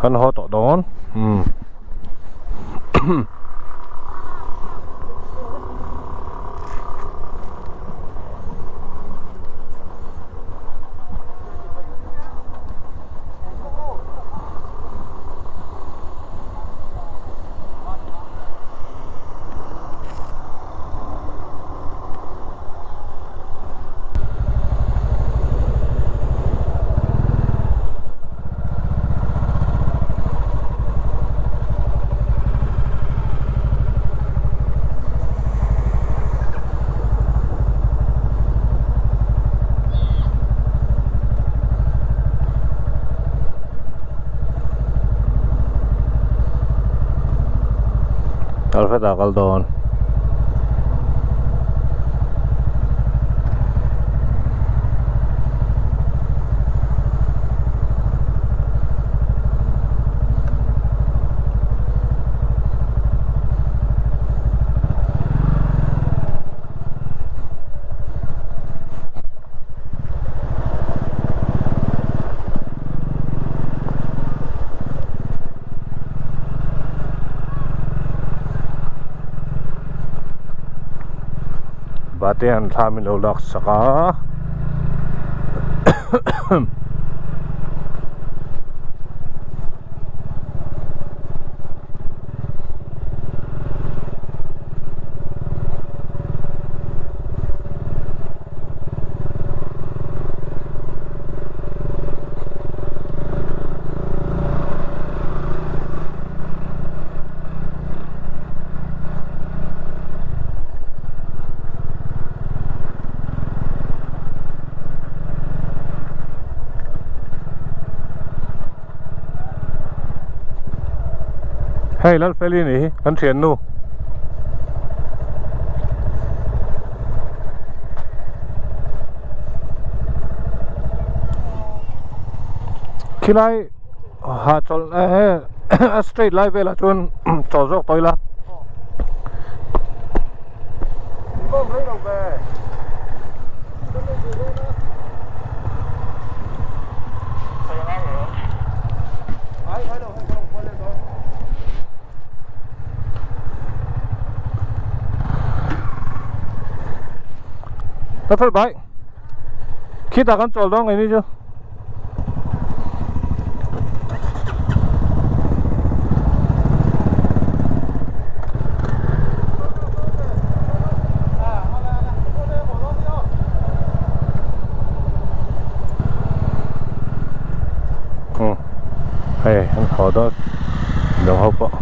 Kan haw tawh dawn umm. Alfred ah kal dawn. Bate an thla min lo lak sak a Hei Lalfeli nih hi kan thiannu. Khilai ha chawlh a straight lai velah chuan chawl zawk tawh ila. Ka fel bai khitah kan chawl dawn ngei ni chu. Hei an haw dawn dang ho pawh.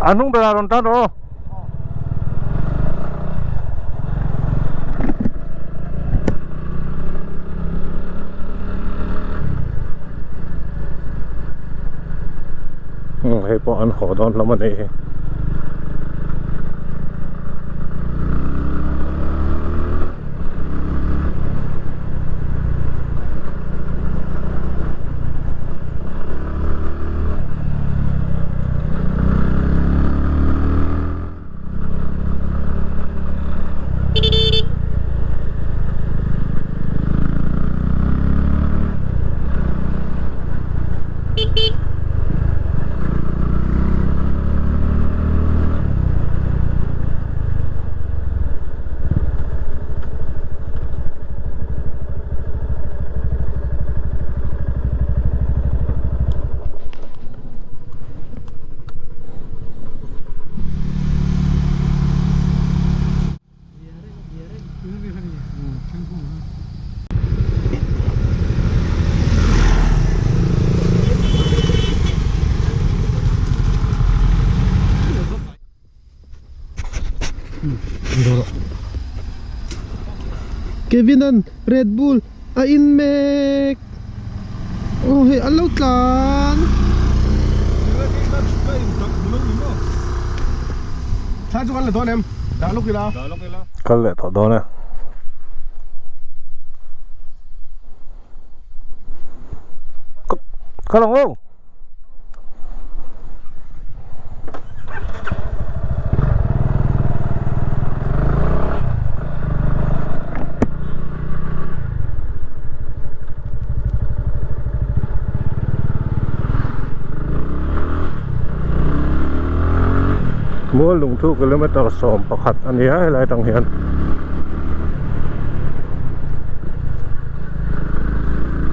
A hnung berah rawn tan rawh aw. Hei pawh an haw dawn hlawm a nih hi. Kevin an Red Bull a in mek aw hei an lo tlan Kal leh tawh dawn e. Kal ang aw. Mual lungthu kilometer 11 a ni a helai atang hian.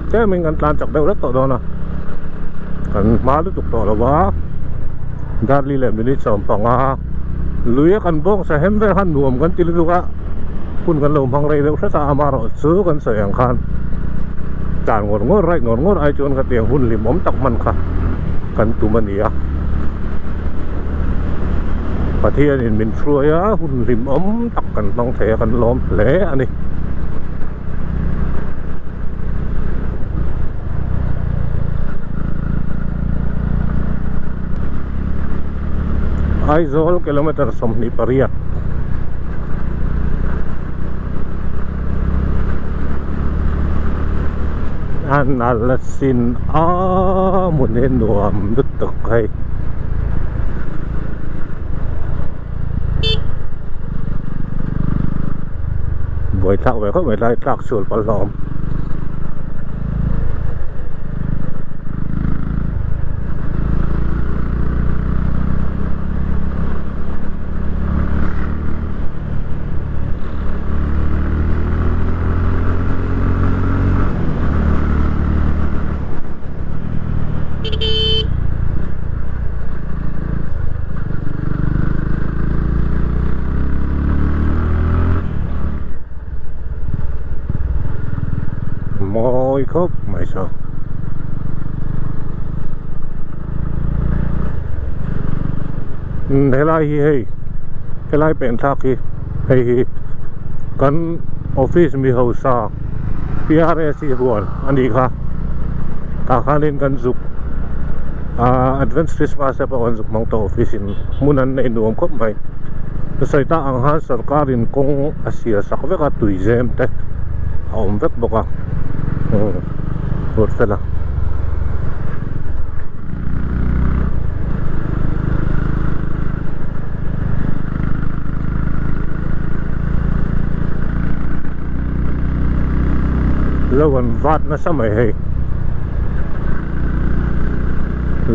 Tlemin kan tlan chak deuh hlek tawh dawn a kan hma lutuk tawh lo va darli leh minute 15 lui a kan bawng sa hem vel khan nuam kan ti lutuk a hun kan lo hmang rei deuh hret a amaherawh chu kan sawi ang khan tlan ngawr ngawr right ngawr ngawr ai chuan khatiang hun hlimawm tak hman kha kan tum a ni a Pathianin min hruai a hun hlimawm tak kan hmang thei a kan lawm hle a ni. Aizawl kilometer 28 a nalh asin a hmun hi nuam lutuk hei. Buai thlak ve khawp mai tlai tlak chul pawh hlawm. Mawi khawp mai saw. Helai hi hei helai pen thlak hi hei hi kan office mi hausa PRS hi huan a nih kha tah khanin kan zuk ahh advance christmas te pawh kan zuk hmang tawh office in hmun an nei nuam khawp mai sawi tak ang khan sorkar in kawng a sial sak vek a tui zem te a awm vek bawk a ruat fel a. Lo an vat nasa mai hei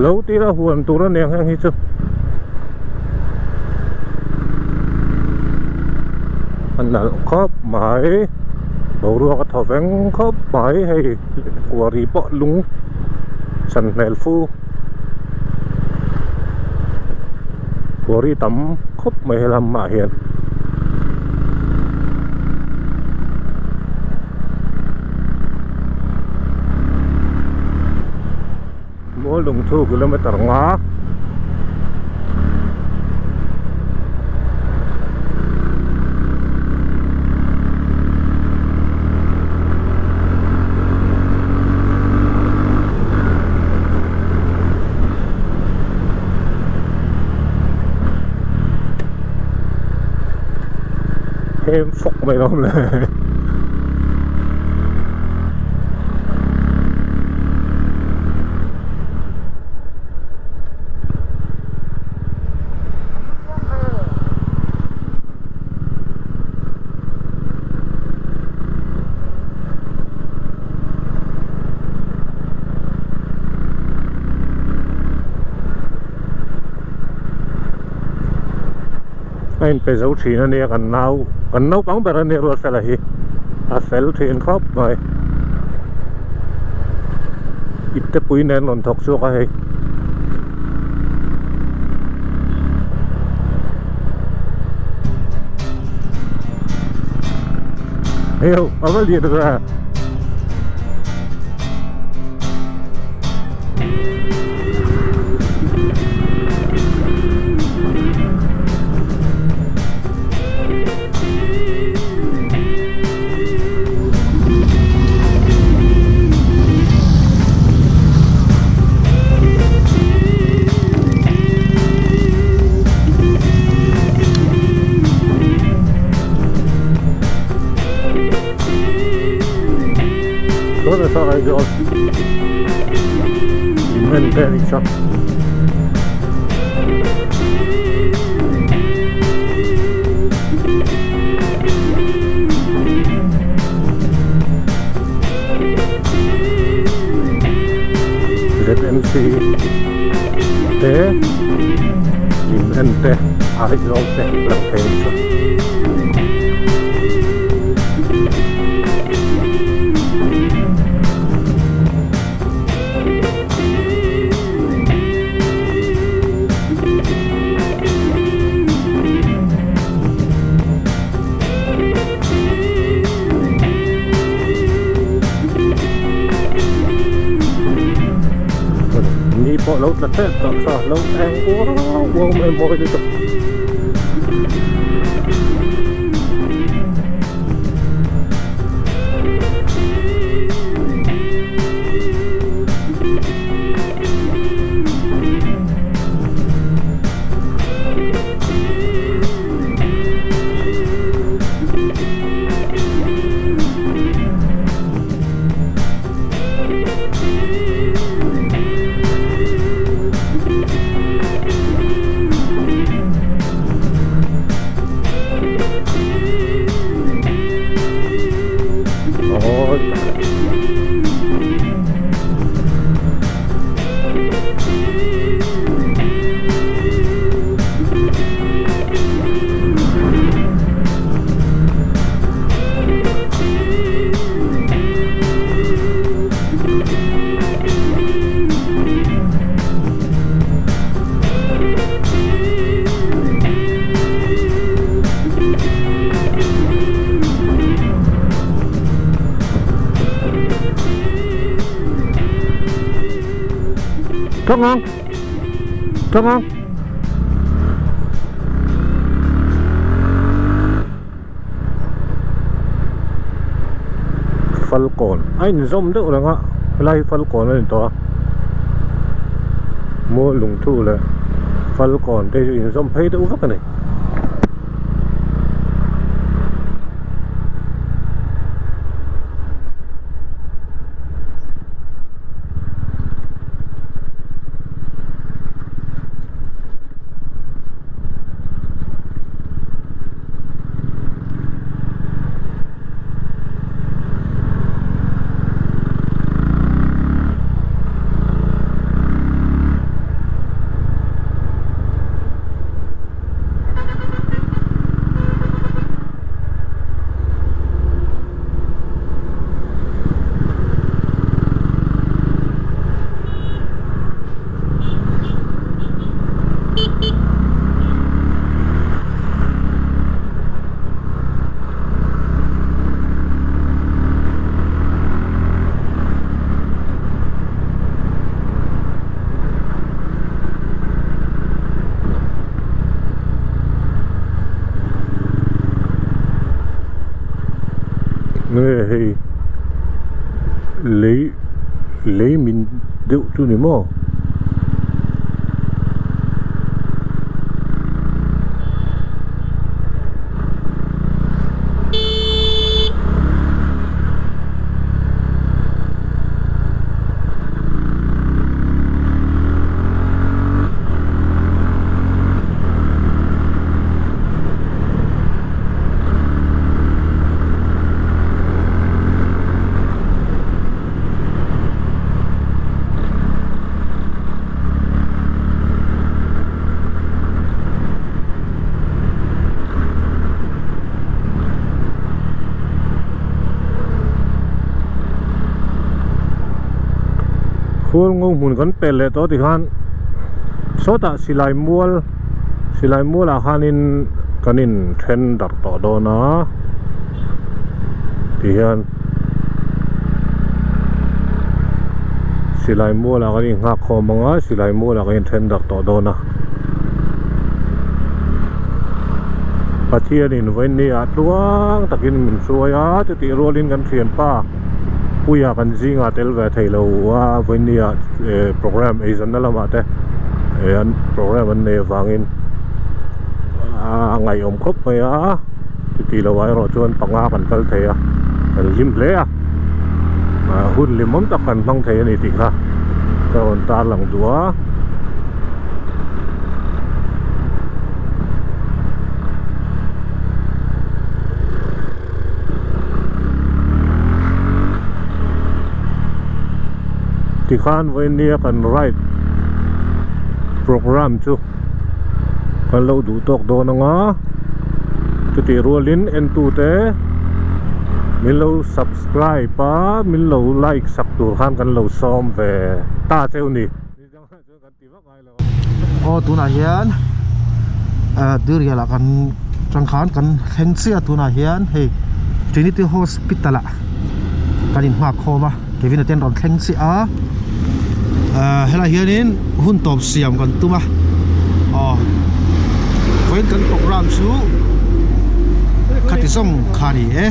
lo tira huan tur a nia heng hi chu a nalh khawp mai boruak a thaw veng khawp mai hei kuari pawh lung chan hmel fu kuari tam khawp mai helam ah hian. Mual lungthu kilometer nga Hem fawk mai lo le. A inpe zo thin a nia kan nau kan naupang ber a nia Ruatfela hi a fel thin khawp mai ipte pui nen rawn thawk chhuak a hei. Hei a va lian ve. kha. ZMC te lim en te Aizawl te lang thei a ni chuan. Ni pawh lo tla tep tawh kha lo eng uau uau mai mawi lutuk. Thang ang Thang ang Falkawn a inzawm deuh reng a helai hi Falkawn a ni tawh a Mual lungthu leh Falkawn te chu inzawm phei deuh vek a ni. Nge hei lei lei min deuh chu ni maw. Khualngo hmun kan pel leh tawh tikhan sawtah silai mual silai mualah khanin kan in then darh tawh dawn a tihian silai mualah kan inghak khawm ang a silai mualah kan inthen darh tawh dawn a Pathianin vawiin ah tluang takin min hruai a chutih rualin kan thianpa Puia kan zingah tel ve thei lo a vawiin ah programme eizawnna lamah te an programme an nei avangin a ngaihawm khawp mai a chuti lo ah erawh chuan panga kan kal thei a kan hlim hle a hun hlimawm tak kan hmang thei a ni tih kha. Ka rawn tarlang duh a. Tikhan vawinia kan ride programme chu kan lo duh tawk dawn anga chutih rualin entute min lo subscribe a min lo like sak tur khan kan lo sawm ve ta cheu ni. Aw tunah hian ah durian ah kan tang khan kan thleng chiah a tunah hian hei Trinity Hospital ah kan in nghak khawm a Kevin a te an rawn thleng chiah a ah helaiah hianin hun tawp siam kan tum a aw vawiin kan programme chu khati zawng kha a ni e.